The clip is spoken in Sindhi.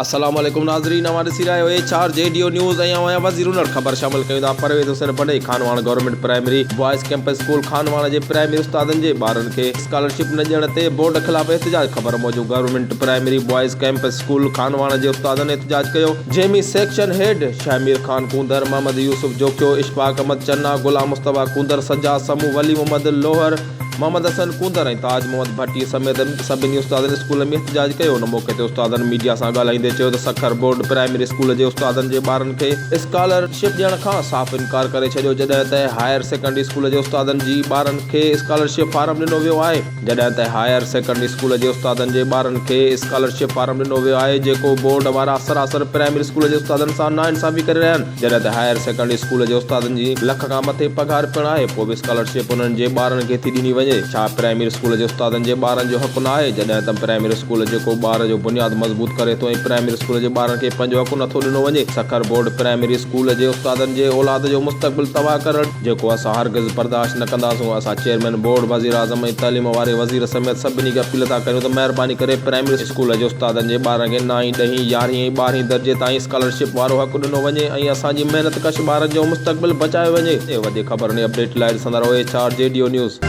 السلام عليڪم ناظرين اوهان ڏسي رهيا آهيو H R G D O news ۽ اوهان وزير هنر خبر شامل ڪيون ٿا Parvez Hussain Banai Khanwan government primary boys campus school Khanwan جي پرائمري استادن جي ٻارن کي اسڪالرشپ نه ڏيڻ تي بورڊ خلاف احتجاج خبر موجب government primary boys campus school Khanwan جي استادن احتجاج ڪيو جنهن ۾ سيڪشن هيڊ شهمير خان ڪونڌر، محمد يوسف جوکيو، اشفاق احمد چنا، غلام مصطفيٰ ڪونڌر، سجاد سمون، ولي محمد لوهر، محمد حسن ڪونڌر ۽ تاج محمد ڀٽي سميت سڀني استادن اسڪول ۾ احتجاج ڪيو. ان موقعي تي استادن ميڊيا سان ڳالهائيندي چيو ته سکر بورڊ پرائمري اسڪول جي استادن جي ٻارن کي اسڪالر شپ ڏيڻ کان صاف انڪار ڪري ڇڏيو جڏهن ته هائير سيڪنڊري اسڪول جي استادن جي ٻارن کي اسڪالر شپ فارم ڏنو ويو آهي. جڏهن ته هائير سيڪنڊري اسڪول جي استادن جي ٻارن کي اسڪالرشپ فارم ڏنو ويو آهي جيڪو بورڊ وارا سراسر پرائمري اسڪول جي استادن سان ناانصافي ڪري رهيا آهن جڏهن ته هائير سيڪنڊري اسڪول جي استادن جي لک کان مٿي پگهار پڻ آهي پوء به اسڪالرشپ انهن جي ٻارن کي ٿي ڏني وڃي ڇا پرائمري اسڪول جي استادن جي ٻارن جو حق نه آهي جڏهن ته پرائمري اسڪول جيڪو ٻار جو بنياد مضبوط ڪري ٿو ۽ پرائمري اسڪول جي ٻارن کي پنهنجو حق نٿو ڏنو وڃي سکر بورڊ پرائمري اسڪول جي استادن جي اولاد جو مستقبل تباهه ڪرڻ جيڪو اسان هرگز برداشت نه ڪنداسون، اسان چيئرمين بورڊ، وزيراعظم ۽ تعليم واري وزير سميت سڀني کي اپيل ٿا ڪريون ته مهرباني ڪري پرائمري اسڪول جي استادن جي ٻارن کي نائين، ڏهين، يارهين ۽ ٻارهين درجي تائين اسڪالرشپ وارو حق ڏنو وڃي ۽ اسان جي محنت ڪش ٻارن جو مستقبل بچايو وڃي. وڌيڪ خبرن ۽ اپڊيٽ لاء ڏسندا رهو H R G D O news.